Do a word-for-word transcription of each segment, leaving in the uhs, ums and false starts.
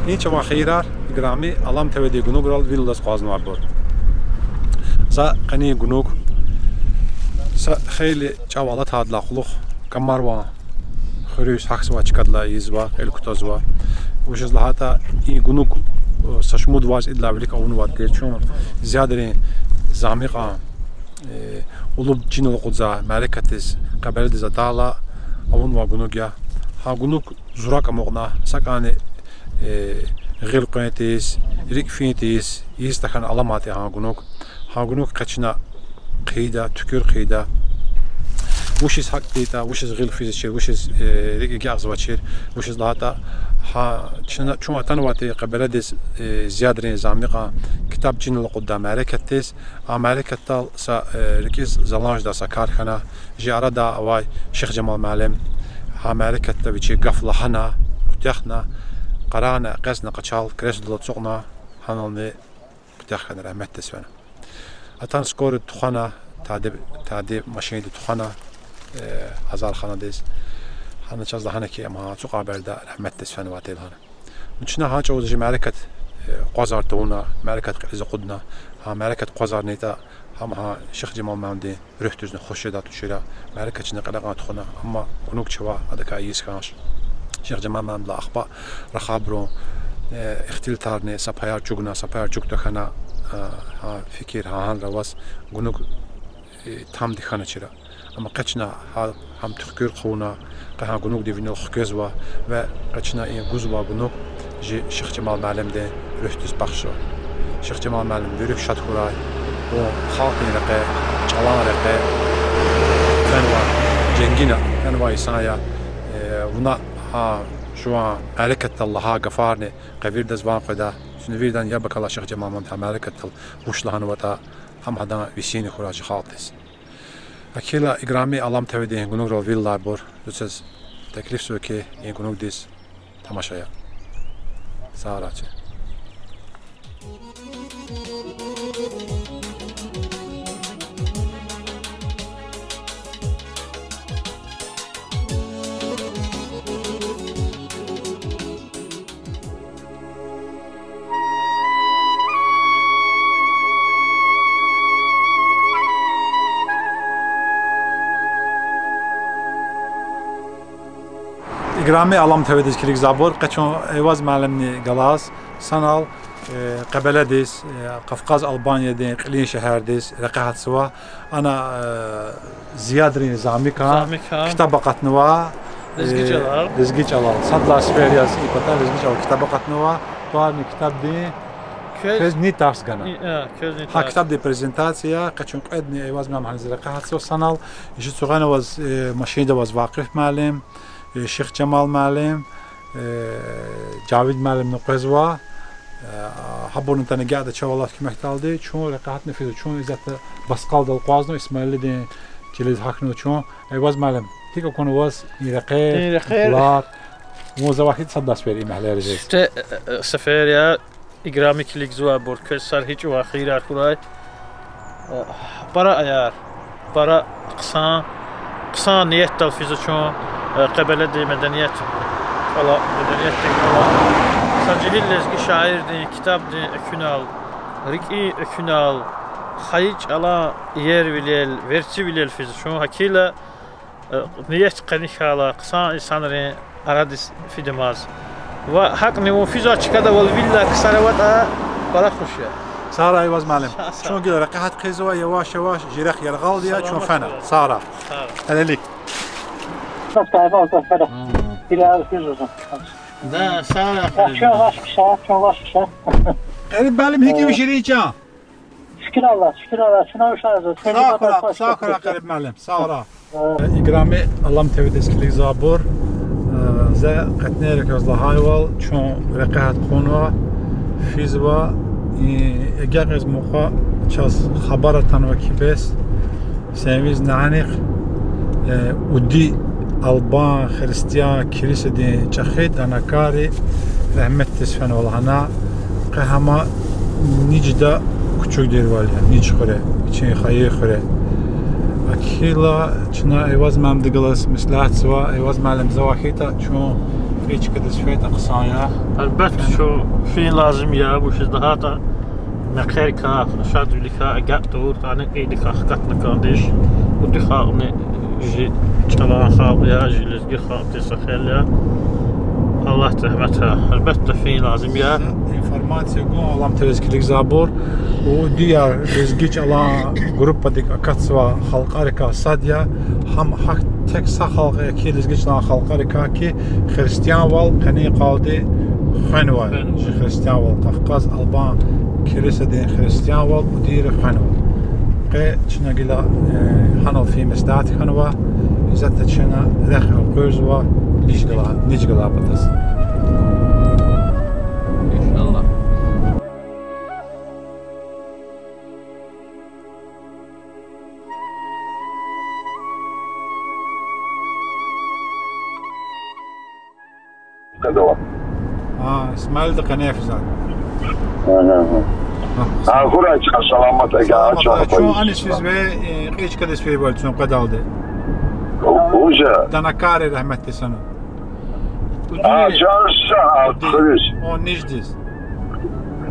И чавай хийирар, играми Алам ТВ-дин гунуграл вил алаз акъвазнавайбур. За къенин гунуг, са хейлин чӀав алатайдалай кьулухъ Камарван хуьруьз гьахьзавай чкадилай ийизва, кьил кутазва. Вучиз лагьайтӀа и гунуг, э, са шумуд варз идалай вилик авунвайди тир, чун зиядри Замикьан, э, улуб чинал акъудзавай мярекатдиз, Къебеладиз атайла авунвай гунуг я. Гьа гунуг зурак амукьна, сакӀани, э, гъил къвен тийиз, рикӀ фин тийиз, ийиз тахьана аламат я гьа гунуг. Гьа гунуг къе чна хъийида, туькӀуьр хъийида. Вучиз гьакӀ тийитӀа, вучиз гъил физвачир, вучиз, э, рикӀ агакьзавачир, вучиз лагьайтӀа гьа чна, чун атанвайди Къебеладиз, э, зиядри Замикьан ктаб чинал акъуддай мярекатдиз. А мярекатдал са, э, рикӀиз залан жедай са кар хьана, чи арада авай Шихжамал муаллим гьа мярекатда вичи гаф лагьана, куьтягьна, къарагъна, экъечӀна, къачал креслодал ацукьна, гьанални куьтягь хьана, рагьметдиз фена. Атана скорыйди тухвана, тади, тади машинди тухвана, э, азарханадиз. Гьана чаз лагьана хьи, ам гьа ацукьай береда рагьметдиз фенвайди я лагьана. Ну, чна гьа чӀавуз чи мярекат, э, акъвазар тавуна, мярекат кьилиз акъудна, гьа мярекат акъвазарнайтӀа, гьам гьа Шихжамал муаллимдин руьгьдизни хуш жедай тушир, мярекат чна кьиле кьан тухвана, амма гунуг чавай адакай ийиз хьанач. Шихжамал муаллимдилай ахпа рахайбурун, э, ихтилатарни са паяр чӀугуна, са паяр чӀугун тахьана, э, гьа фикир гьа гьанра аваз гунуг, э, тамди хьаначир. Амма къе чна гьа, гьам туькӀуьр хъувуна, къе гьа гунугдин винел хквезва ва къе чна и гузвай гунуг чи Шихжамал муаллимдин руьгьдиз бахшзава. Шихжамал муаллим вири шад хьурай, вун халкьдин рекье, чӀалан рекье фенвай, женгина фенвай инсан я, э, вуна гьа жуван мярекатдал лагьай гафарни къе виридаз ван къведа, чна виридан яб акала Шихжамал муаллимди гьа мярекатдал вуч лагьанватӀа, гьам гьадан весенье хьурай чи халкьдиз. Гьакила, играми Алам ТВ-дин гунуграл вил алайбур, заз теклифзава хьи, и гунугдиз тамаш ая. Сагърай чи. Играми Алам ТВ-диз килигзавайбур, къе чун Эйваз муаллимни галаз санал, э, Къебеладиз, э, Къафкъаз Албаниядин кьилин шегьердиз рекье гьатзава. Ана, э, Зиядрин Замикан Замикан. Ктаб акъатнава, лезги э, чӀалал. Лезги чӀалал. Сад лагьай сефер яз и патал лезги чӀалал ктаб акъатнава. Тӏварни ктабдин квез, квез ни тарс гана. Ни, э, квез ни тарс. Гьа ктабдин презентация, къе чун кьведни Эйваз муаллим гьаниз рекье гьатзава санал, жи цугъена аваз, э, машинда аваз Вакъиф муаллим, э, Шихжамал муаллим, э, Жавид муаллимни къвезва, э, гьабурни атана гьада чавай алат куьмекдалди, чун рекье гьатна физва, чун исятда баскалдал акъвазнава, Исмаиллидин килигиз гьахьнава чун. Эйваз муаллим, гьикӏ акуна ваз и рекьер, и рекьер, лар, вун завай гьикӏ сад лагьай сефер и мягьлериз? Сифте, э, э, сефер я, играми килигзавайбур, квез сар гьи чӏаван хийирар хьурай. Э, пара аяр, пара хъсан, хъсан ниятдал физва чун, э, Къебеладин меденият, ала, медениятдин ала. Са жегьил лезги шаирдин, ктабдин экуьнал, рикӏин экуьнал, хайи чӏалан иервилел, верцӏивилел физва чун, гьакӏ хьайила, э, ният къени хьайила, хъсан инсанрин арадиз фидамаз. Ва гьакӏни вун физвай чкадал вилик ксар аватӏа, пара хуш я. Сагърай, Эйваз муаллим. Са-, са- Чун гила рекье гьат хъийизва, яваш-яваш, жи рехъ яргъалди я, чун фена. Саламат хьурай. Сагърай. Сагърай. Гьелелик. Сагърай, Эйваз, сагърай. Гьм. Гила физва. Да, сагърай. Чун ваш кса, чун ваш кса. Къериб муаллим, гьикӏ я ви, ширин чан? Шукур Аллагь, шукур Аллагь, чна уша за. Сагърай, сагърай, Къериб муаллим, сагърай. Играми Алам ТВ-диз килигзавайбур, э, за къенин йикъаз лагьайвал, чун рекье гьат хъувунва, физва, и, эгечӏиз мукьва чаз хабар атанва хьи бес, Сенвиз нянихъ, э, уди албан христиан килисадин чӏехи данакари рагьметдиз фенва лагьана, къе гьама Нижда кучукдирвал я, Ниж хуьре, вичин хайи хуьре. Ахирла чна Эваз муаллимди галаз меслятзава, Эваз муаллим, завай хьайитӀа, чун кьил чкадиз фейитӀа хъсан я. Гьелбетда, чун фин лазим я, вучиз лагьайтӀа мехъерикай, шадвиликай агакь тавуртӀани, кьилдикай хкатна кӀандиз. Уди халкьни жи чӀалан халкь я, жи лезги халкьдин са хел я. Аллагьди рагьметрай. Гьелбетда, фин лазим я. Информация гун Алам ТВ-з килигзавайбур. Удияр лезги чӀалан группадик акатзавай халкьарикай сад я. Гьам гьахьтин тек са халкь я хьи, лезги чӀалан халкьарикай хьи, христианвал къенин къалди хвенвай. Хвенвай. Христианвал, Кавказ, албан килисадин христианвал удийри хвенва. Къе чна гила, э, гьанал фин меслят хьанва, исятда чна рехъ элкъуьрзава ниж гала-, ниж галай патаз. Иншаллагь. Къедава. А, Исмаилди къене физва. Агьа, агьа. А, хьурай чан, саламат, ага, саламат, чан, чун аниз физва, э, кьил чкадиз фейибур чун къведалди. Уже. Данакари рагьметдиз хьана. А, чан са, а, хуьруьз. О, ниждиз.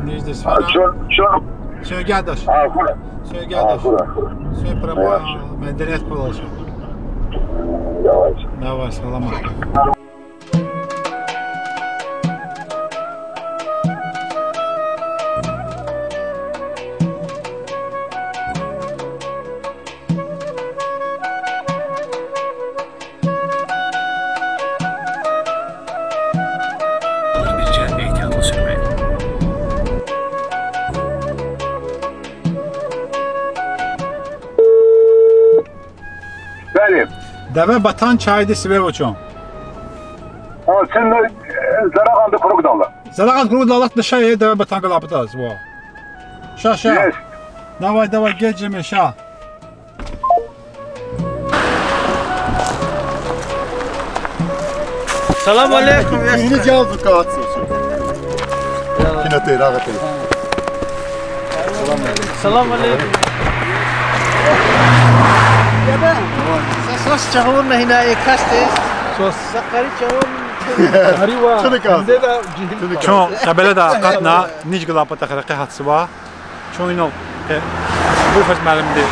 Ниждиз хьана. Чун, чун. Сёгядаш. А, хьурай. Сёгядаш. А, хьурай, хьурай. Сё права, меденет палаша. Давай. Давай, саламат. Бели. Деве Батан чайдиз сиве вуч я? А, сен, э, Зарагъанда круг дала. Зарагъанда круг дала, алатна ша, э, Деве Батан галай патаз, ва. Ша, ша. Есть. Давай, давай, геж жеме, ша. Салам алейкум, я. Ини жал зукатсу. Кинотеатр, агъатир. Салам алейкум. Сос чагъурна гьина, э, касдиз. Сос. Сакъари чагъурна. Арива. Чуна кас. Чун Къебеледай акъатна, ниж галай патахъ рекье гьатзава. Чун инал, э, Эваз муаллимди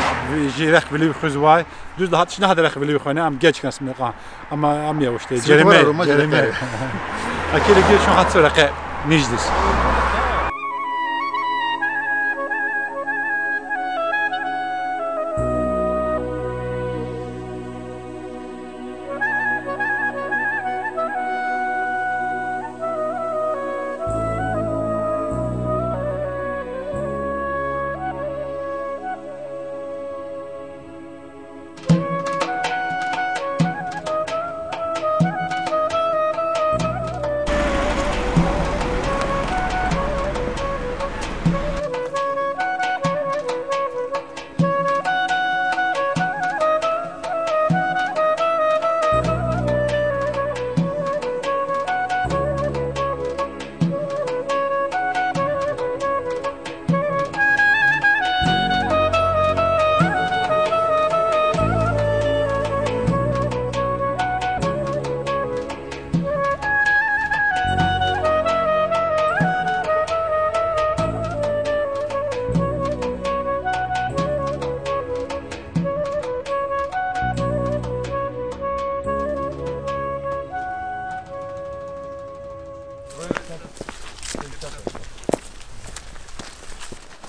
жи рехъ вилив хуьзвай. Дуьз лагьайтӀа, чна гьада рехъ вилив хвена, ам геж кас мекьан. Ам, ам я вуч ятӀа, светофор, жереме, жереме. Акили геж чун гьатзава рекье ниждиз.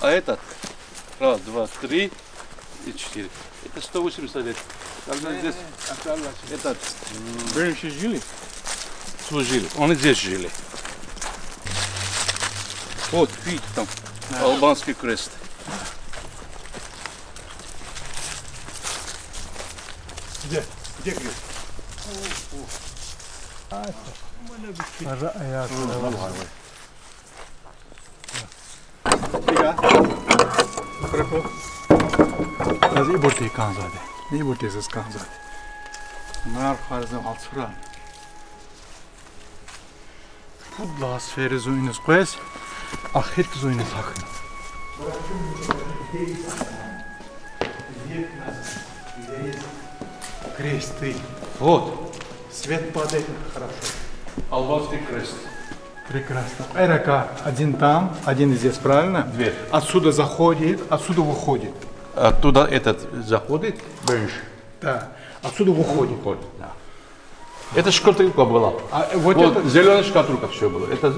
А этот? Раз, два, три и четыре. Это сто восемьдесят лет. Когда здесь этот, м, раньше жили? Служили. Они здесь жили. Вот, видите, там албанский крест. Где? Где крест? Ра-, я, давай. Дига. Круто. Заз ибуртӀи кӀанзавайди. ИбуртӀи заз кӀанзавайди. Нар харза алцура. Пуд лагьай сфера зун иниз къвез, ахирдиз зун иниз гьахьна. Есть кресты. Вот. Свет падает хорошо. Албанский крест. Прекрасно. Эракар один там, один здесь, правильно? Дверь. Отсюда заходит, отсюда выходит. Оттуда этот заходит, бомж. Да. Отсюда выходит. Выходит, да. Это штукатурка была. А, вот вот это зелёная штукатурка всё было. Это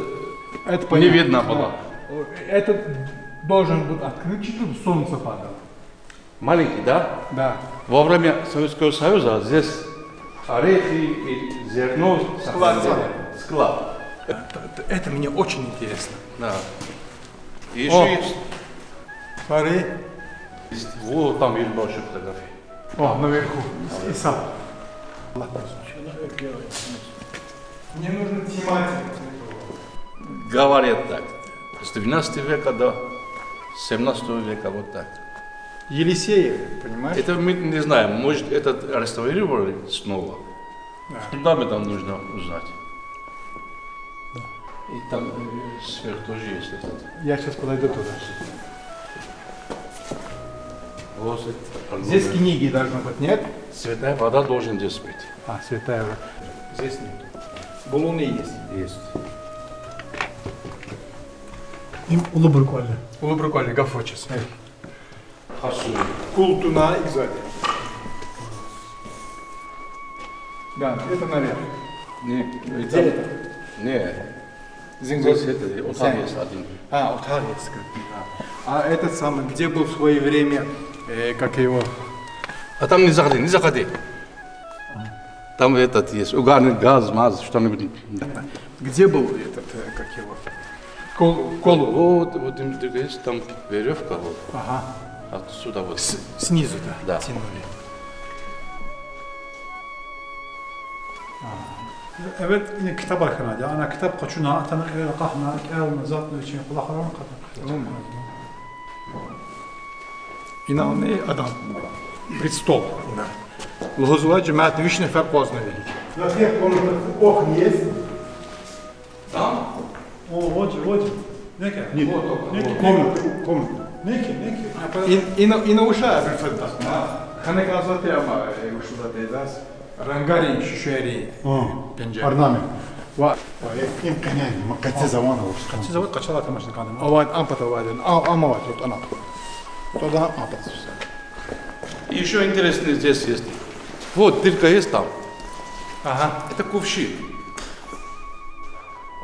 это не понятно. Видно было. Да. Это должен быть открыт, чтобы солнце падало. Маленький, да? Да. Во время Советского Союза здесь орехи и зерно сохранили. Склад. Склад. Это, это мне очень интересно. Да. И ещё есть. Смотри. Вот там есть большие фотографии. О, наверху. Иса. Мне нужно тематику. Говорят так. С двенадцатого века до семнадцатого века, вот так. Елисеев, понимаешь? Это мы не знаем. Может, этот реставрировали снова? Да. Фундамент нам нужно узнать. Да. И там, э, сверху тоже есть этот. Я сейчас подойду туда. Вот это. Здесь книги должно быть, нет? Святая вода должен здесь быть. А, святая вода. Здесь нет. Булуны есть. Есть. Им улубруквали. Улубруквали, гаф вучиз. Э. Хасуни. Култуна игзади. Да, это наверх. Не, где это? Не. Зингур. Здесь это, отагъ есть один. А, отагъ есть. А, а этот самый, где был в своё время, э, как его? А там не заходи, не заходи. Там этот есть, угарный газ, маз, что-нибудь. Где был этот, э, как его? Кол-, колу. Вот, вот им здесь там верёвка вот. Ага. Отсюда вот. С-, снизу, да, да, тянули. Ага. Эвет, ина ктабар хьанади. Ана ктаб къачуна, атана кьилел акъахна, кӀелна, затӀна, вичин кӀвалахар ана кьатӀа. Ина ана адан престол ина. Лугьузва жемятни виш нефер акъвазнава вири. На всех комнатах окна есть? Там? О, вот же, вот же. Неке. Нет. Вот, вот, неке, вот. Комната, комната. Неке, неке. Ин-, ина, ина вуша абуру фатта? Хьанекай затӀ я ама, э, вуш затӀ я дас. Рангарин, шуьшуьярин. А, пенжер. Орнамент. Ва. Ва, э, им къенен, ма къеци заван авуш. Къеци заван, къачалай тамашна кӀанда. Авайд, ам пата авайдин, а, ам авайд, вот она. Тогда ам пата. И ещё интересный здесь есть. Вот, дырка есть там. Ага. Это кувшин.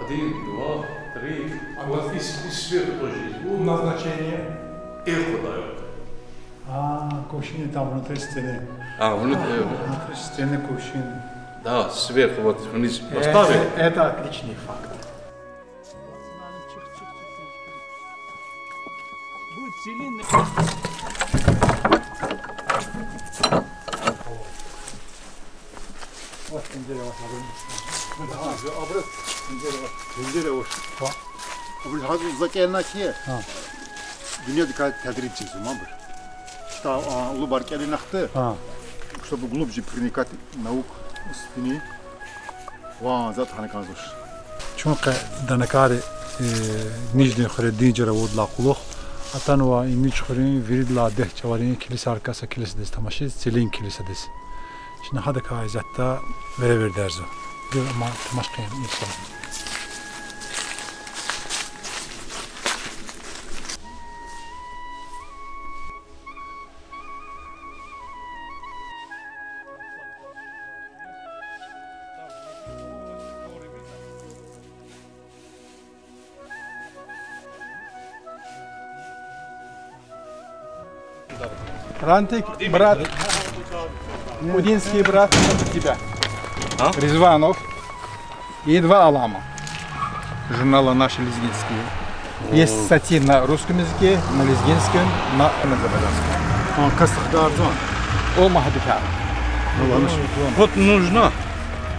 Один, два, три. А вот из, из сверху тоже есть. Вот. Назначение? Эхо даёт. А, кувшин там внутри стены. А, внут-, э, внутри стены кувшин. Да, сверху вот вниз поставили. Это, это отличный факт. Гьазур закӀелна хьи, дуьньядикай тадриб жезва ман абур. Китаб, а, лубар кӀелинахъди, чтобы глубже проникать наук, спини. Ва затӀ гьана кӀанзавач. Чун къе Данакари, э, Ниждин хуьре дин чара авурдалай кьулухъ атанва и Ниж хуьруьн виридалай дегь чӀаварин килисайрикай са килисадиз тамашиз, Целин килисадиз. Чна гьадакай исятда веревирдерзава. Гила ама тамаш хъийин инсан. Рантик, брат, удинский брат, от тебя. А? Ризванов. И два алама журнала «Наши лезгинские». Есть статьи на русском языке, на лезгинском, на азербайджанском. А, кас хтарзава? О, Махабита. Ну, ладно. Вот нужно.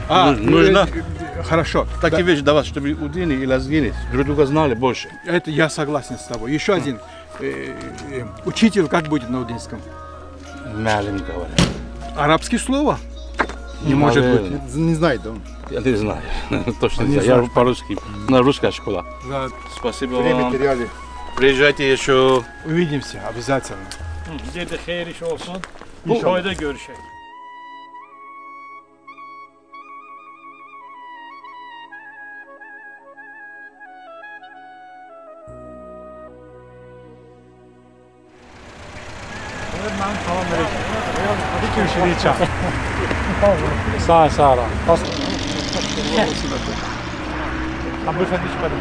А, нуж-, нужно. Э, хорошо. Такие вещи давать, чтобы удины и лезгины друг друга знали больше. Это я согласен с тобой. Ещё один. Э, э, учитель как будет на удинском? Муаллим говорят. Арабское слово? Не может быть. Наверное. Не знает, да? Я не знаю. Точно не знаю. Я по-русски. У нас русская школа. Да. Спасибо вам. Время теряли. Приезжайте ещё. Увидимся обязательно. Деде, хейир иш олсун. Bu toyda görüşek. Salam aleyküm. Sağ, sağ olun. Ha, bu efendi çıkmadı.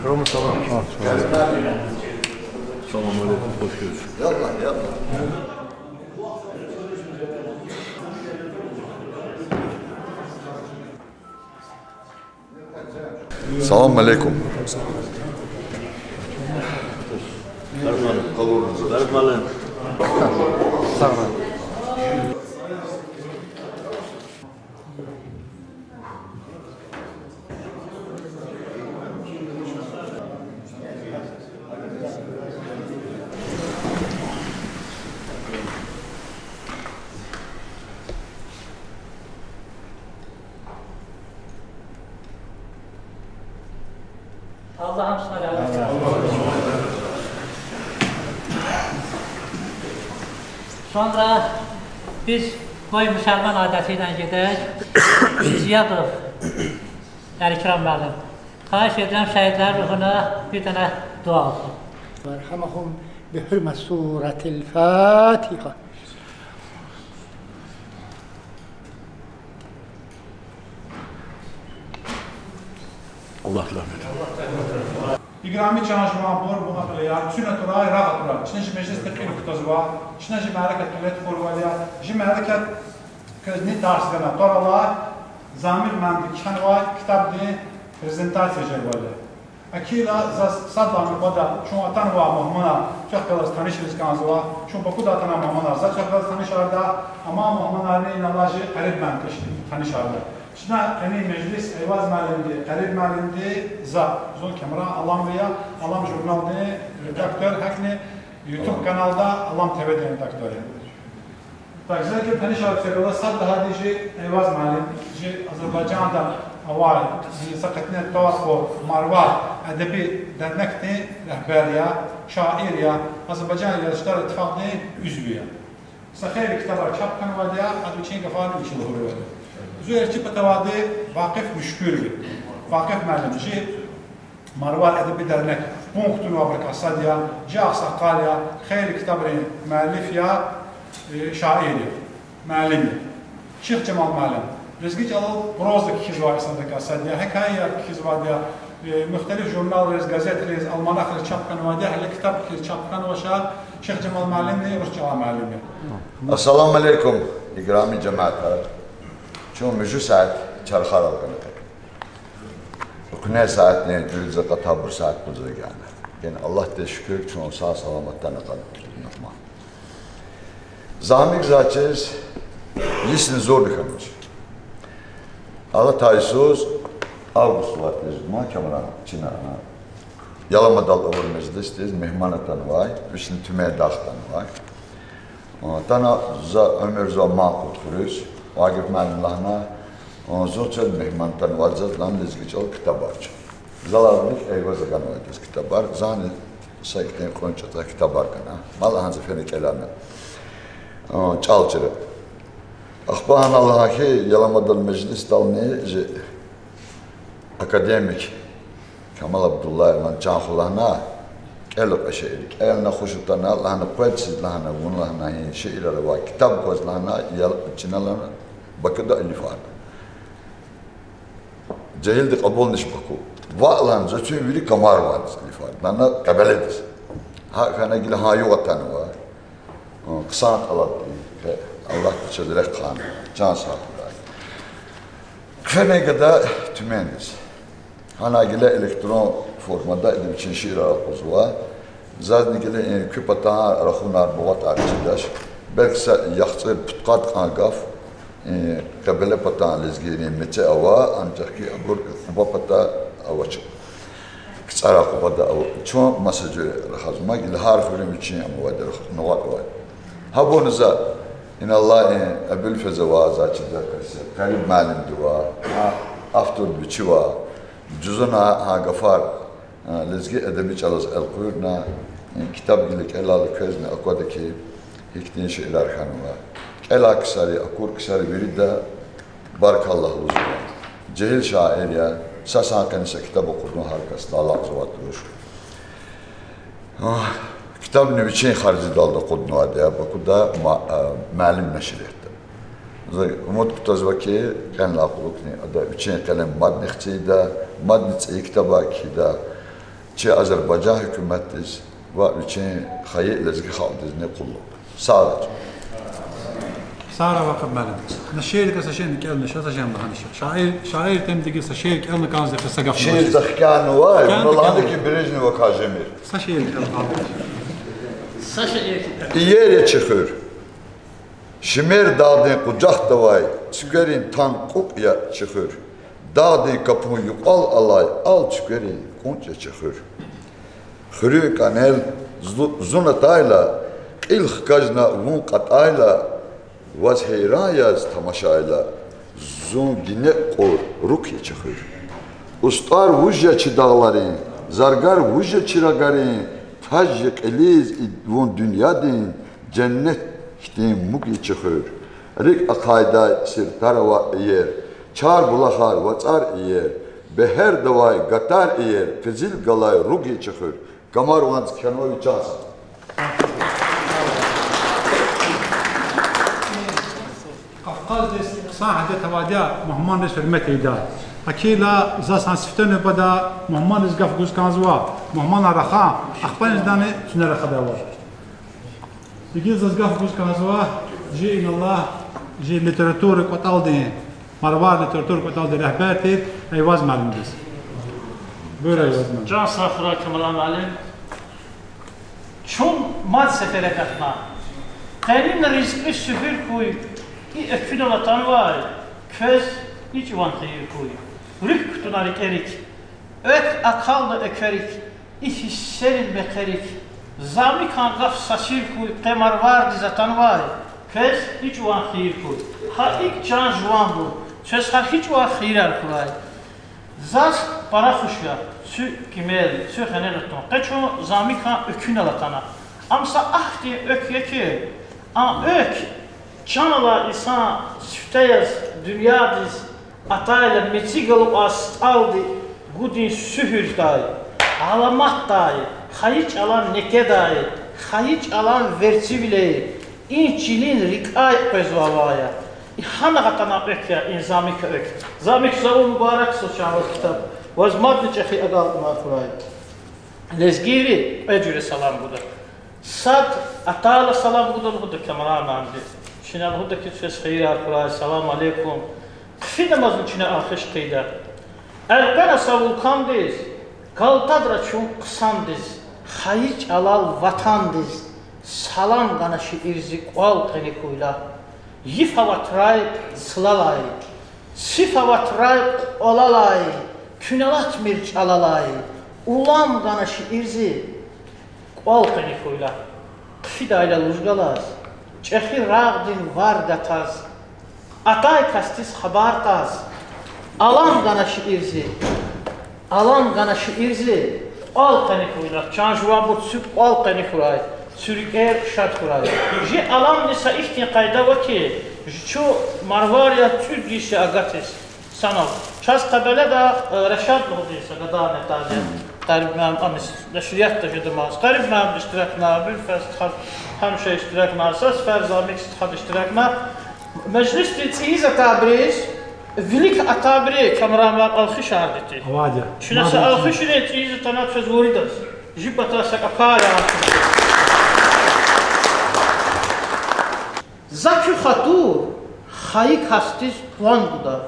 Roma, salam. Salam aleyküm, hoş geldin. Yallah, yallah. Salam aleyküm. Sağ olun. Allah'ım sana razı olsun. Sonra biz qoy müsəlman adəti ilə gedək. Ziyadov Ələkram müəllim. Xahiş edirəm, şəhidlərin ruhuna bir dənə dua oxuyun. وارحمهم بحرمة سورة الفاتحة. Allah rəhmət eylesin. İqrami çanjman bor bu aqliya, çün atura, rağ atura. Çıneci meclis teqil kutazva, çıneci mərəkət tulet xorvaliya, ji mərəkət kızni dars dena torala, Zamir müəllimdi kəxanva kitabdi prezentasiya cəvəli. Akila za sadla nubada çün atanva məhmana çox qəlaz tanış riz kanzva, çün Bakuda atana məhmana za çox qəlaz tanış arda, amma məhmanani inalaji Qərib müəllim tanış arda. Çına eni meclis Eyvaz müəllimdi, Qərib müəllimdi, za, zun Kəmran Alamliya, Alam jurnaldi redaktor, həqni YouTube kanalda Alam TVdi redaktori. Tak, zeki tanış arda qəlaz sad daha di ji Eyvaz müəllim, ji Azərbaycanda avay, ji Saqətnə Toatxo Marvar ədəbi dərnəkdi rəhbər ya, şair ya, Azərbaycan yazıçılar ittifaqdi üzvü ya. Sa xeyli kitablar çap kanvadiya, ad viçin qafani viçi luğurvadi. Zu erçi patavadi Vaqif Müşkürvi. Vaqif müəllim, ji Marvar ədəbi dərnək punktunun abrikasad ya, ji ağsaqqal ya, xeyli kitabrin müəllif ya, e, şair ya, müəllim ya. Şıx Cemal müəllim, Lezgi Cəlal proza kikizva isnadikasad ya, hekayə kikizvadiya, e, müxtəlif jurnalriz, qəzetriz, almanaxriz çap kanvadiya, hələ kitab kikiz çap kanvaşa, Şıx Cemal müəllimni, Rus Cəlal müəllim ya. Əssəlamu əleykum, iqrami cəmaətlər. Çün mujü saat çarxar alqanıqə. Uqnə saatni cürüzə qatə bur saat buzə gəlinə. Yəni Allah de şükür, çün sağ-salamatdan qalib mehman. Zahmik zaçiz, yisni zor dikəmiz. Ala taysuz, avqust vaqtiz ma Kəmran çinə, Yalamadal ıvır meclisdiz mehman atanvay, vişni tümən daxtanvay. Tana za ömür za manqurt xürüz, Vaqif müəllim ləhnə, zun çəl mehman tanvay, zaz dən Lezgi Cəlal kitabar çı. Zalabnik Eyvaz ğanvaydiz kitabar, zani səkten qonçədə kitabar qanə. Mal hansı fəni kələmə. Çal çırı. Axpa hana ləha ki, Yalamadal meclis dalni ji akademik Kamal Abdullayevən çan xu ləhnə, kəlıq şeir, kəlnə xuş utana ləhnə, qoy siz ləhnə, vun ləhnə, hin şeirə va kitab qoz ləhnə, yal çinə ləhnə, Bakıda ilifar. Cehildi, qəbulniş Baku. Va ləhnə, zöçün viri kamar va ilifar. Ləhnə Qəbələdiz. Ha, xənə gilə ha yoğ atanva. Qısan tələbdi. Allah da çəz rəxan, can sağlığı. Kfenə qədə tümendiz. Hana gilə elektron formada idi, viçin şiirə quzva. Zazni gilə, e, küpətən rəxunar boğat arçidaş. Bəlkə sə yaxçı putqat qan qaf, e, Qəbələ pətən lezgirin meçə ava, ancaq ki, abur Quba pətə avaç. КцӀара Къубада ава, чун маса жуьре рахазма, гила гьар хуьруьн вичин амавайди рахаз, нугъатӀ авай. Гьабур за, ина Аллагьдин, Абилфез ава, за чида касет, Къариб муаллимди ава, гьа авторди вичи ава, жузуна гьа гафар, а, лезги эдеби чӀалаз элкъуьрна, э, китаб гила кӀелайла квезни аквада хьи, гьихьтин шиирар хьанва. КӀелай ксари, акур ксари вирида баркалла лугьузва. Жегьил шаир я, са сан къени са китаб акъудун гьар касдал алакьзавайди туш. Китабни вичин харжидалди акъуднавайди я, Бакуда ма-, а, Муаллим нашриятда. За умуд кутазва хьи, кьенлай кьулухъни ада вичин къелем мадни хцийида, мадни цӀийи ктабар кхьида, чи Азербайжан гьукуматдиз ва вичин хайи лезги халкьдизни къуллугъ. Сагърай. Сагърай, Вакъиф муаллим. На шиирдикай са шиирни кӀелна, ша са шиирни лагьана ша. Шаир, шаир темдиги са шиир кӀелна кӀанзава, са гаф. Шиир за хкянавай, вуна лагьана хьи, Брежневакай жемир. Са шиир кӀелна. Иер я чи хуьр. Шимер дагъдин къужахда авай, цуькверин тан кьукӀ я чи хуьр. Дагъдин капун юкьвал алай ал цуькверин кӀунчӀ я чи хуьр. Хуьруьн кӀанел зу-, зун атайла, кьил хкажна вун кьатӀайла, ваз гьейран яз тамашайла, зун гине кьур рук я чи хуьр. УстӀар вуж я чи дагъларин, заргар вуж я чи рагарин, таж я кьилиз и вун дуьньядин, женнет хьтин муг я чи хуьр. РикӀ ахъайдай сиртар ава иер, чар булахар, вацӀар иер, бегьерда авай гатар иер, къизил галай руг я чи хуьр. Камар ванци кхьенва ви чан сагъ. Кавказдиз хъсан адет авайди я мугьманриз гьуьрмет ийидай. ГьакӀ хьайила заз гьа сифте нубада мугьманриз гаф гуз кӀанзава, мугьманар рахана, ахпани зани чуьне рахадайвал. Гила заз гаф гуз кӀанзава жи, ина Аллагь, жи литература кӀватӀалдин, Марвар литература кӀватӀалдин регьбер тир Эйваз муаллимдиз. Буюр, Эйваз муаллим. Чан сагъ хьурай, Камран муаллим. Чун мад сефер агатна. Къенин ризкьи суьгьуьр хьуй, и экуьнал атанвай, квез и чӀаван хийир хьуй. Руьгь кутуна рикӀерик, экв акалда экверик, и гьиссерин мехъерик, Замикан гаф са сир хьуй, къе Марвардиз атанвай, квез и чӀаван хийир хьуй. Гьа икӀ, чан жуванбур, квез гьа и чӀаван хийирар хьурай. Заз пара хуш я цуь кимел, цуь гъенел атун. Къе чун Замикан экуьнал атана. Ам са ахьтин экв я хьи, а экв чан алай инсан сифте яз дуьньядиз атайла, меци галукьай стӀалди гудин суьгьуьрдай, аламатдай, хайи чӀалан некӀедай, хайи чӀалан верцивилей, и чилин рикӀяй къвезвай ван я. И гьанагъ атана экв я и Замикан экв. Замик, завай мубаракзава чан ваз китаб. Ваз мадни чӀехи агалкьунар хьурай. Лезгийри кьве жуьре салам гуда. Сад атайла салам гуда, лугьуда Камран муаллимди. Чна лугьуда хьи, квез хийирар хьурай, салам алейкум. Хъфидамазни чна алхиш хъийида. Элкъвена са вулкандиз, галтадра чун хъсандиз, хайи чӀалал ватандиз салам гана шиир зи кӀвал къени хьуй лагь. Йиф аватрай цлалай, циф аватрай кьвалалай, куьне алатмир чӀалалай, улам гана шиир зи кӀвал къени хьуй лагь. Хъфидайла луж галаз, чӀехи рагъдин вар гатаз, атай касдиз хабар кьаз, алам гана шиир зи, алам гана шиир зи кӀвал къени хьуй лагь. Чан жуванбур, цуь кӀвал къени хьурай, цуь рикӀер шад хьурай. Жи аламдин са ихьтин къайда ава хьи, жи чун Марвар яз цӀуд йис я агатиз санал. Чаз Къебеледа, э, Рашад лугьуди са гадани атайди я. Къариб муаллим, ам нашриятда жедамаз. Къариб муаллимди иштиракна, Абулфез стха, гьамиша иштиракна, са сефер Замик стхади иштиракна. Межлисдин цӀийиз атайбуруз, вилик атайбуру Камран муаллим алхишарди тир. Чна са алхишрин цӀийиз атана квез виридаз. Жи патай са капар я. За куь хатур хайи касдиз къван гуда.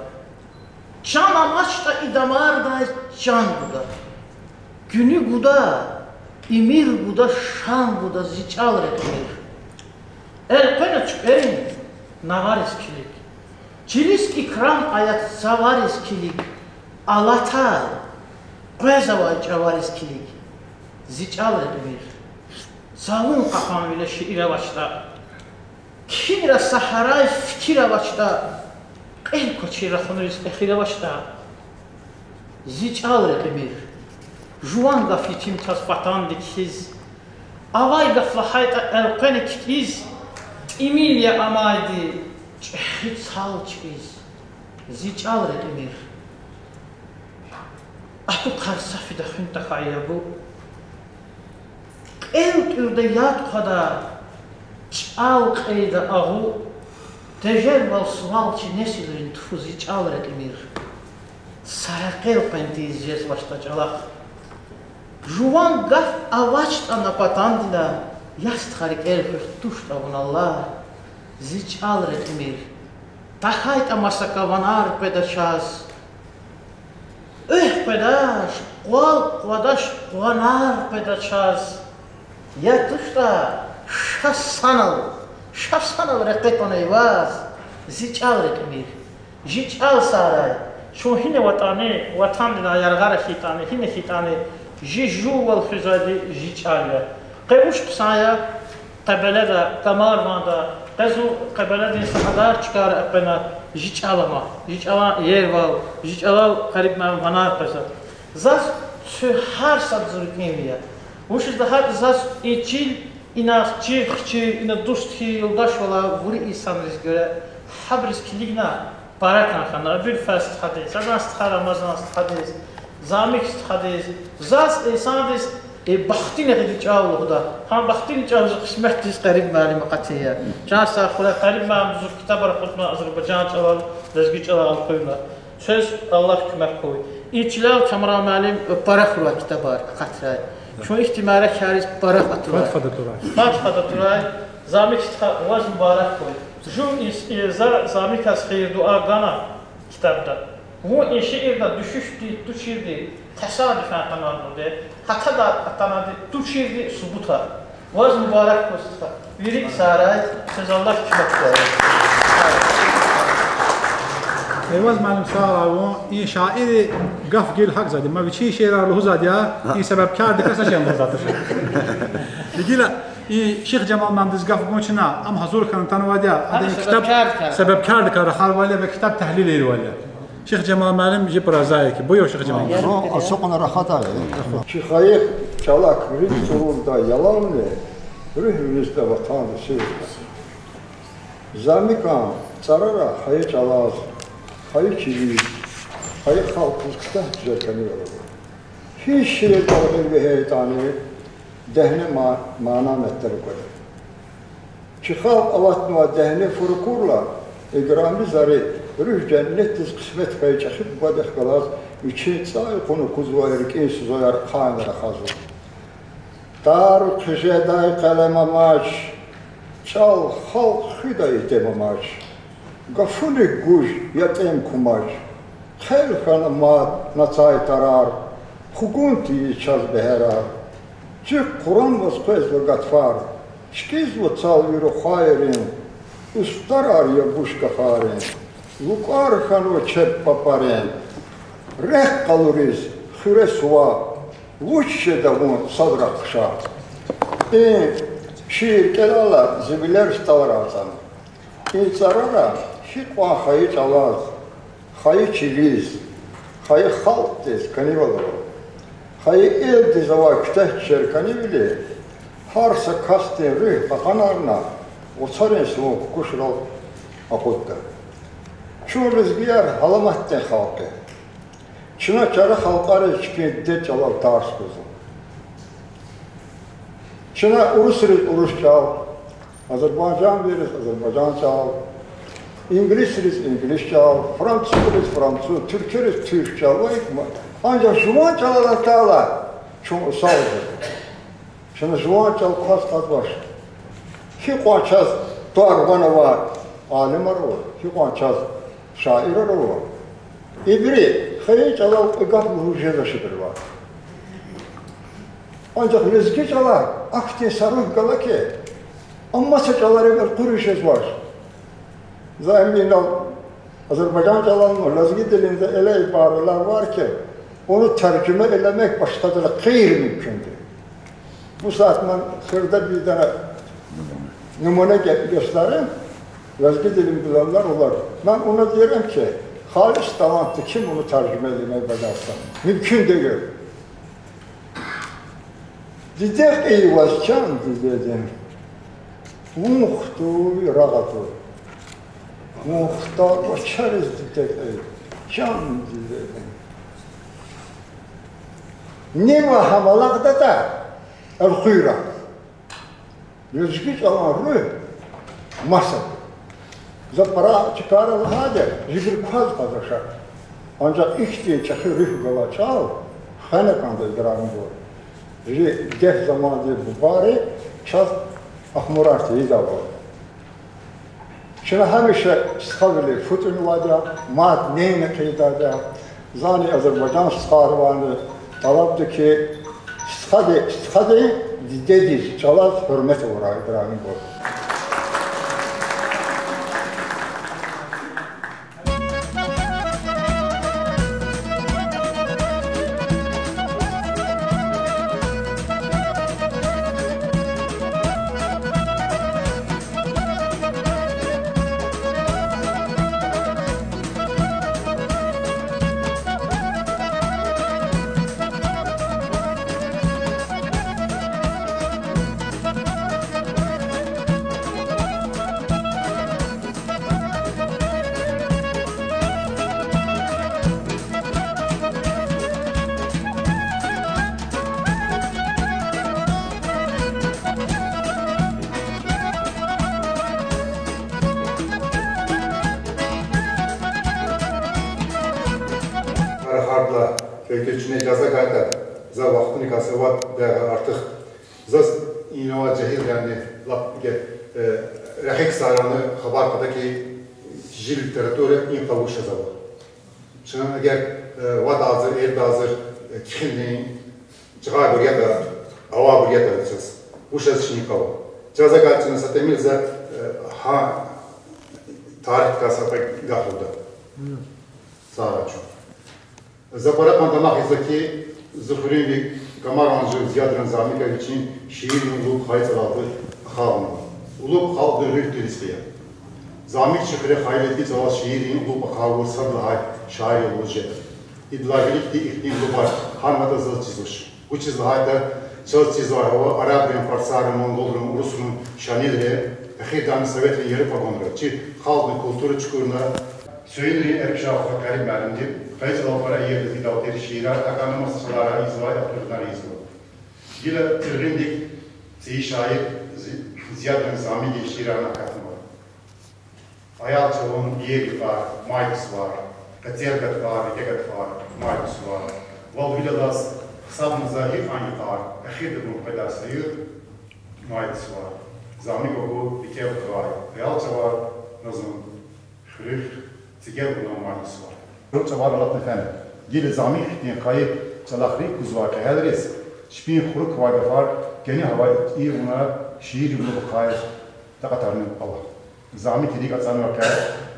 Чан амачтӀа, и дамардай чан гуда. Куьнуь гуда, имир гуда, шан гуда зи чӀал рекьимир. Элкъвена чуькьверин навариз килиг. Чилиз икрам ая цавариз килиг. Алатай, Къвезвай чӀавариз килиг, зи чӀал рекьимир. Цавун кьакьанвиле шиир авачтӀа, кхьинра са гьарай фикир авачтӀа, кьил квачир рахунриз эхир авачтӀа, зи чӀал рекьимир. Жуван гаф етим чаз патандик хьиз, авай гаф лагьайтӀа элкъвена кикӀиз, тӀимил я амайди чӀехи цал чкӀиз, зи чӀал рекьимир. Ату хъар са фида хуьн тахьай ябу, кьел тӀуьрда яд хъвада, чӀал кьейида агъу, тежервал сувал чи несилрин туфу, зи чӀал рекьимир. Са рекьел къвен тийиз жезвачтӀа чӀалахъ, жуван гаф авачтӀа на патандина, я стха, рикӀел хуьх, туштӀа вун Аллагь, зи чӀал рекьимир. ТахьайтӀа масакӀа ванар къведа чаз, экв къведач, къвал къвадач, къванар къведа чаз. Я туштӀа, ша санал, ша санал рекье кьуна ваз, зи чӀал рекьимир. Жи чӀал сарай, чун гьина ватӀани, ватандилай яргъара хьайитӀани, гьина хьайитӀани, жи жувал хуьзвайди жи чӀал я. Къе вуч хъсан я, Къебеледа, Камарванда, къе зун Къебеледин са гьазар чкайра экъвена, жи чӀал ама, жи чӀалан иервал, жи чӀалал къариб ман ванар къвезва. Заз цуь гьар сад зи рикӀин я. Вучиз лагьайтӀа заз и чил, инал чир-хчир, ина дуст хьи, юлдашвал авай вири инсанриз гуьре, гьабуриз килигна, пара кӀан хьана, Абулфаз стхадиз, Садан стха, Рамазан стхадиз, Замик стхадиз, заз, инсандиз, э, бахтини гъиди чӀал лугьуда. Гьа бахтини чӀал зи къисметдиз Къариб муаллим акъатин я. Чан сагъ хьурай, Къариб муаллим заз ктабар акъудна азербайжан чӀалал, лезги чӀалал элкъуьрна. Квез Аллагь куьмек хьуй. И чилел Камран муаллим, э, пара хьурай ктабар акъатрай. Чун ихьтин мярекатриз пара атурай. Фад-фад атурай. Фад-фад атурай. Замик стха, ваз мубарак хьуй. Жув инс-, э, за Замиказ хийир-дуа гана ктабда. Вун и шиирда дуьшуьшди, туширди тесадуфан атанвайди, гьатада атанвайди, туширди субут я. Ваз мубарак хьуй, стха. Вири сагърай, квез Аллагь куьмек хьуй. Эйваз муаллим, сагърай вун, и шаирри гаф гила гьакӀ жеди, ма вичин шиирар лугьузвайди я, и себебкардикай са шейни лугьузвайди туш. Гила и Шихжамал муаллимдиз гаф гун чна, ам гьазур хьана атанвайди я, ада и ктаб себебкардикай рахайвал я ва ктаб тагьлил ийирвал я. Шихжамал муаллим, жи пара за я хьи. Буюр, Шихжамал муаллим. Ацукьна рахадай. Чи хайи чӀалак рикӀ цӀурурдай ялавни, руьгь вилизда ватанди сивда. Замикан цӀарара хайи чӀалаз, хайи чилиз, хайи халкьдиз куьтягь тежер кӀанивал ава. Гьич шиир чӀал гъил вегьейтӀани, дегьне ма-, мана-метӀер аквада. Чи халкь алатнавай дегьне фу ракурла, играми зари, руьгь женнетдиз къисмет хьайи чӀехи бубадихъ галаз вичин цӀай кьуна кузвай рикӀин сузаяр ахъайна рахазва. Тар хъижедай къелем амач, чӀал халкь хуьдай итим амач. Гафуник гуж, ятӀим кумач, хъел хьана мад нацай тарар, хгун тийиз чаз бегьерар. Цуьк Къуранваз къвезва гатфар, чкӀизва цал ви рухвайрин, устӀарар я буш гафарин, лукӀар хьанва чеб папарин. Рехъ къалуриз, хуьре сува, вуч жеда вун садра хъша. И шиир кӀелайла зи вилер стӀалра ацӀана. И цӀарара гьикьван хайи чӀалаз, хайи чилиз, хайи халкьдиз кӀанивал ава, хайи элдиз авай куьтягь тежер кӀанивили, гьар са касдин руьгь кьакьанарна, вацарин сувун кукӀушрал акъудда. Чун лезгияр гьаламатдин халкь я. Чна чара халкьариз чпин дидед чӀалал тарс гузва. Чна урусриз урус чӀал, азербайжанвийриз азербайжан чӀал, инглисриз инглис чӀал, французриз француз, туьркериз туьрк чӀал ва икӀ ма-, анжах жуван чӀалал атайла, чун усал жезва. Чна жуван чӀал кваз кьазвач. Гьикьван чаз тӀвар-ван авай алимар ава, гьикьван чаз шаирар ава. Ибуру хайи чӀалал кьве гаф лугьуз жезвачибур ава. Анжах лезги чӀалай ахьтин са руьгь гала хьи, амма са чӀаларив элкъуьриз жезвач. За им инал азербайжан чӀалални лезги чилелни за эле ибаралар вар хьи, Ону таржума илемек башкъадал гъейри мумкин тир. Бу сятда ман сирда бир дана нумуне ге-, гёстерим, лезги дилин билелер олар. Ман вуна тирм ки, халис талантлу ким ону таржума илемек бажарса. Мумкин тир. Диде кьейи ваз, чан дидедин, вун хтуй, рагъ атуй. Вун хтал кӀвачериз, диде кьейи, чан дидедин. Нива гьам алакьдатӀа, элкъуьрна. Лезги чӀалан руьгь маса. За пара чкайра лагьайди, жибур кваз кьазвач. Анжах ихьтин чӀехи руьгь галай чӀал хвена кӀанда, играмибур. Жи дегь замандин бубайри чаз ахмурар тийидайбур. Чна гьамиша стхавилер фу тӀуьнвайди я, мад нейна хъийидайди я. Зани Азербайжан стхайривайни тӀалабда хьи, стхади, стхади дидедиз, чӀалаз гьуьрмет авурай, играмибур. Гьар, гьардал фикир чна ижаза гайитӀа, за вахтуникай са вад декьикьа артух, заз инал жегьилрани, лап иге, э, рехи ксарани хабар кьада хьи, жи литература и къавуш жезва. Чна эгер, э, вад агъзур, эрд агъзур, э, кхьинин жагъайбур ятӀа, авайбур ятӀа чаз, вуч жез чна къавур. Ижаза гайитӀа чна са тӀимил за, э, гьа тарихдикай са кьве гаф лугьуда. Сагърай чун. За пара кьван дамах ийизва хьи, зи хуьруьнви Камаран жув Зиядран Замиков вичин шииррин улуб хайи цӀалалди ахъа авунва. Улуб халкьдин руьгьдин ризкьи я. Замик чи хуьре хайи лезги цӀалал шииррин улуб ахъа авур сад лагьай шаир я лугьуз жеда. Идалай виликди ихьтин улубар гьамиша заз чизвач. Вучиз лагьайтӀа чаз чизвай гьава арабрин, фарсарин, монголрин, урусрин шаирри, эхирдани советрин яру погонра чи халкьдин культура чукӀурна. Суьгьуьнрин эрекьжал хва Къариб муаллимди хайи цӀалал пара иер лезги тӀварцӀихъ шиирар, тахьана маса чӀаларай ийизвай, элкъуьрнар ийизва. Гила цӀиргъиндик цӀийи шаир Зи-, Зиядран Замидин шиирар акатнава. Аял чӀаван иер йикъар, мад сувар, къецел гатфар, рикӀе гатфар, мад сувар. Вал вил алаз гьисабна за гьикьван йикъар, эхирда вун къведай са югъ, мад сувар. Замик вагу рикӀел кьурай аял чӀавар, на зун хуьруьхъ цӀигел вуна мад сувар. Хуьруьхъ чӀавар алатна фена. Гила Замик хьтин къайи чӀалахъ рикӀ кузвай кьегьалриз чпин хурук квай гафар кӀани гьавай тӀир авуна шииррин улуб ахъайиз такьатарни ава. Замикдин рикӀ ацӀанвай къе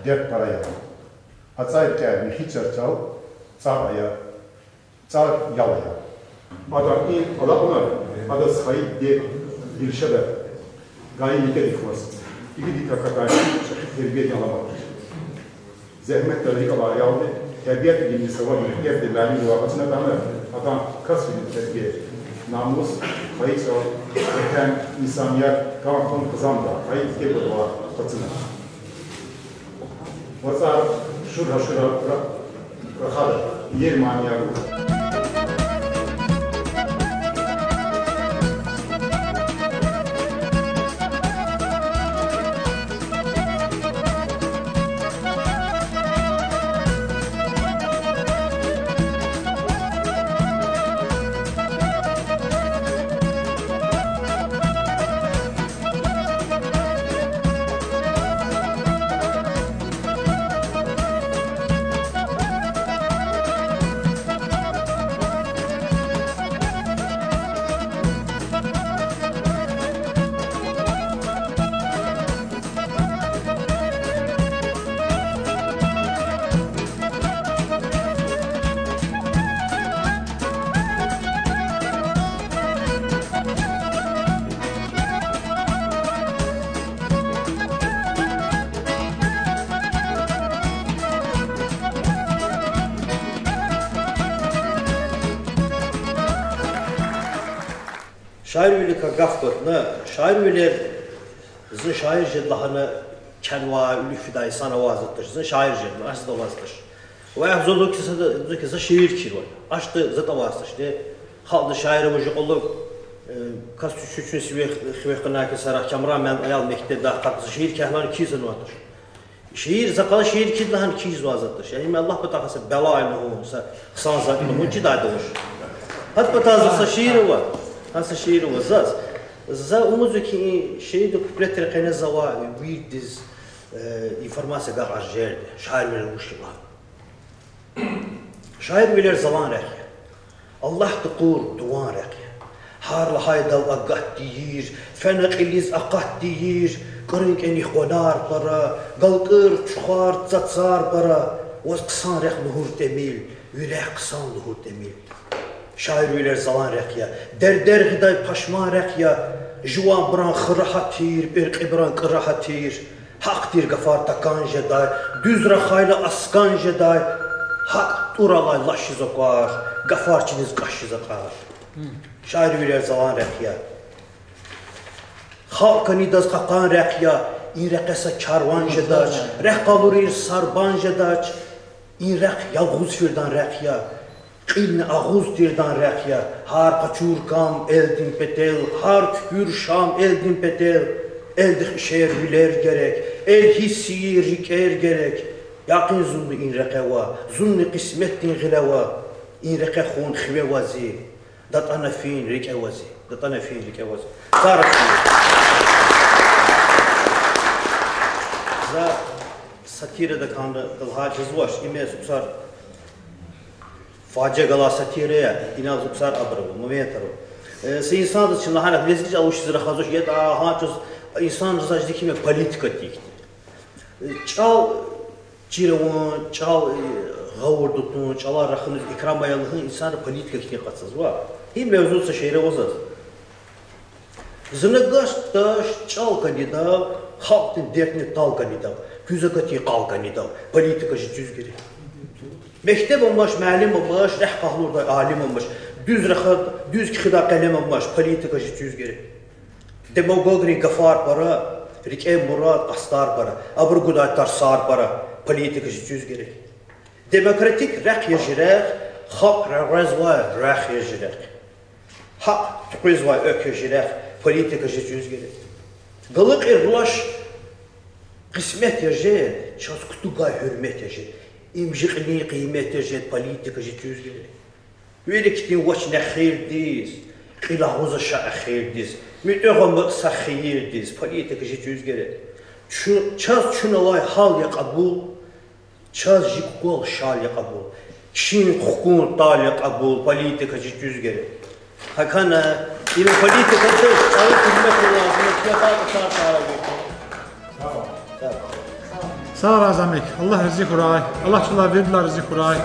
дерт пара я. АцӀай рикӀяй михьи чарчел цӀар ая, цӀар ял ая. Адан и алакьунар адаз хайи диде Дилшада гайи некӀедик кваз, игидик акатай чӀехи тербиядин аламат я. Зегьметдал рикӀ алай аялди, тербиядин савад-мектебда муаллимвал къачуна атана, адан касбидин тербия, намус, хайи чӀал, ватан, инсаният, кӀан-къун къазанмишдай хайи диде-бубадивай къачуна. ВацӀар шура-шура ра-, рахада, иер манияр гуда. Шаирвиликай гаф кватна, шаирвилер, зун шаир жеда лагьана кӀанвай, уьлуьф фидай инсан аваз туш, зун шаир жеда, аш зада аваз туш. Ва зун лугьуз, зун ки за шиир кхьирвал, аш зада аваз туш, де, халкьдин шаир аваз жу кьулухъ, э, кас чуьчуьн сиве хиве кьуна ки сара Камран муаллим аял мектебда къакъ за шиир кхьенвай кхьизвани ватуш. Шиир, за къала шиир кхьида лагьана кхьизвай затӀ туш. Яни им Аллагь патахъай са бала лугьун, са хъсан затӀ лугьун чидайди туш. Гьа патаз са шиир ава. Гьа са шиир ава заз. За умуд я ки и шиирдин куплетрин къене завай вирдаз, э, информация агакьаржерди. Шаирвилер вуч я лагьана. Шаирвилер залан рехъ я. Аллагьди кьур дуван рехъ я. Гьар лагьайдал агат тийир, фена кьилиз акъат тийир, кӀурун кӀаник къванер пара, галкӀур чухвар, цацар пара, ваз хъсан рехъ лугьур тӀимил, ви рехъ хъсан лугьур тӀимил. Шаирвилер залан рехъ я, дердер гъидай пашман рехъ я, жуванбурун хура гьатир, пӀир кьибурун кӀура гьатир, гьахъ тир гафар такӀан жедай, дуьз рахайла аскӀан жедай, гьакӀ тӀур алай лаш жез аквар, гафар чиниз кӀаш жез акьар. Шаирвилер залан рехъ я. Халкь кӀанидаз кьакьан рехъ я, и рехъе са карван жедач, рехъ къалурун сарбан жедач, и рехъ ялгъуз фирдан рехъ я, кьилни агъуз тирдан рехъ я, гьар къачур кам элдин петел, гьар куькӀуьр шам элдин петел, элдихъ ишер вилер герек, эл гьиссийир рикӀер герек. Якъин зунни и рекье ава, зунни къисметдин гъиле ава, и рекье хун хиве ава зи, датӀана фин рикӀе ава зи, датӀана фин рикӀе ава зи. Сара за сатирада кӀанда лагьай чизвач, име зуксар фажиа галай сатира я, инал зуксар абур ава, моментар ава. Э, са инсандиз чи лагьана, лезги чӀал вучиз рахазвач, ятӀа гьа чаз инсанриз зи кимел политика тикди. Э, чӀал чир авун, чӀал, э, гъавурда тун, чӀалар рахуниз икрам ая лугьун инсанри политика хьтин къачузва. И мевзу са шиир ава заз. Зун гашдач чӀал кӀанидав, халкьдин дертни тӀал кӀанидав, куьз акатин къал кӀанидав, политика жи чуьз герек. Мектеб амач, муаллим амач, рехъ къалурдай алим амач, дуьз рахад, дуьз кхьидай къелем амач, политика жи чуьз герек. Демагогрин гафар пара, рикӀе мурад, къастар пара, абуру гудай тарсар пара, политика жи чуьз герек. Демократик рехъ я жи рехъ, халкь регъвезвай рехъ я жи рехъ. Гьахъ туькьвезвай экв я жи рехъ, политика жи чуьз герек. Галукьай лаш къисмет я жед, чаз кутугай гьуьрмет я жед. Им жи кьилин къимет я жед, политика жи чуьз герек. Вири хьтин вач нехирдиз, кьил агъуза ша эхирдиз, муьтӀуьгъ ама са хийирдиз, политика жи чуьз герек. Чу-, чаз чун алай гьал я кьабул, чаз жи кукӀвал шал я кьабул, кхьин хкун тӀал я кьабул, политика жи чуьз герек. ГьакӀ хьана, им политика чаз чӀалаз гьуьрмет лазим я, чун халкь чар чара вирту. Сагърай, Замик, Аллагь рази хьурай, Аллагь чалай виридалай рази хьурай.